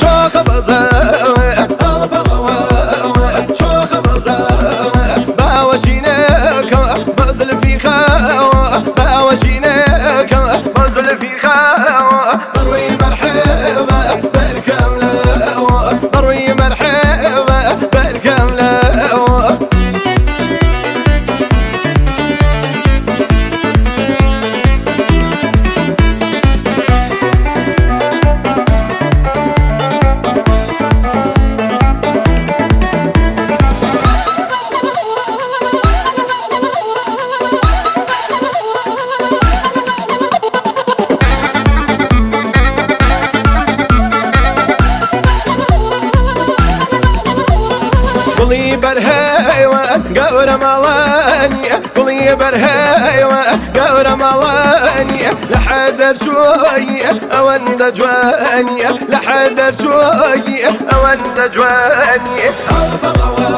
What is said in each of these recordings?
شۆخە بەزە هەڵپەڕەوە شۆخە بەزە باوەشینەکە بە زلفی خاوە باوەشینەکە بە زلفی خاوە بەڕووی مەرحەبا بەرکەم لەوە بەڕووی مەرحەبا بەرکەم لەوە. گوڵی بەرهەیوە گەورە ماڵانی، گوڵی بەرهەیوە گەورە ماڵانی، لە حەدەر چۆی ئەوەندە جوانی، لە حەدەر چۆی ئەوەندە جوانی. هەڵپەڕەوە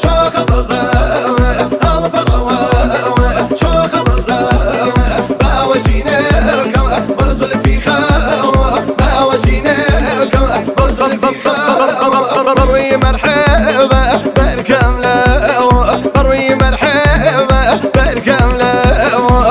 شۆخە بەزە، هەڵپەڕەوە شۆخە بەزە، باوەشینەکەم بە زولفی خاوە، باوەشینەکەم بە زولفی خاوە، بەڕووی مەرحەبا بەرکەم لەوە، بەڕووی مەرحەبا بەرکەم لەوە.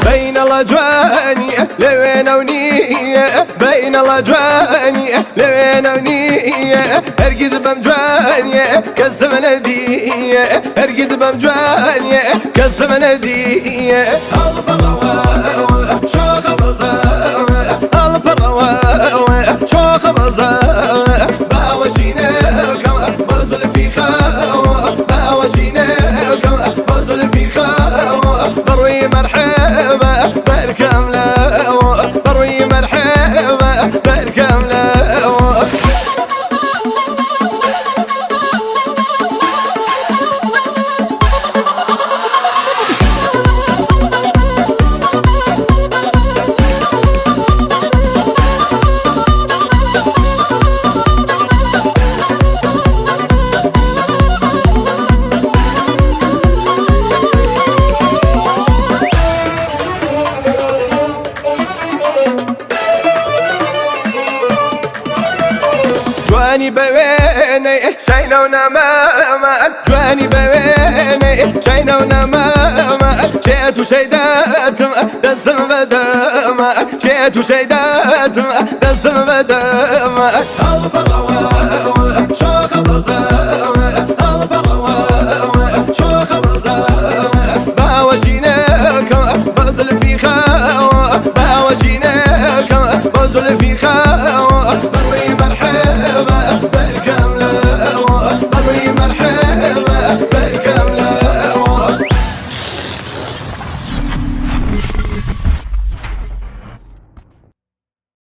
بەینەڵە جوانی لەوێنە و نییە، بەینەڵە جوانی لەوێنە و نییە، هەرگیز بەم جوانیە کەسم نەدیە، هەرگیز بەم جوانیە کەسم نەدیە. هەڵپەڕەوە شۆخە بەزە، هەڵپەڕەوە شۆخە بەزە، باوەشینەکەم بە زولفی خاوە، باوەشینەکەم بە زولفی خاوە، بەڕووی مەرحەبا بەرکەم لەوە، بەڕووی مەرحەبا بەرکەم لەوە. جوانی بەوێنەی شینە و نەمامە، جوانی بەوێنەی شینە و نەمامە، چێت و شەیداتم دەستم بەدەمە، چێت و شەیداتم دەستم بەدەمە. هەڵپەڕەوە شۆخە بەزە.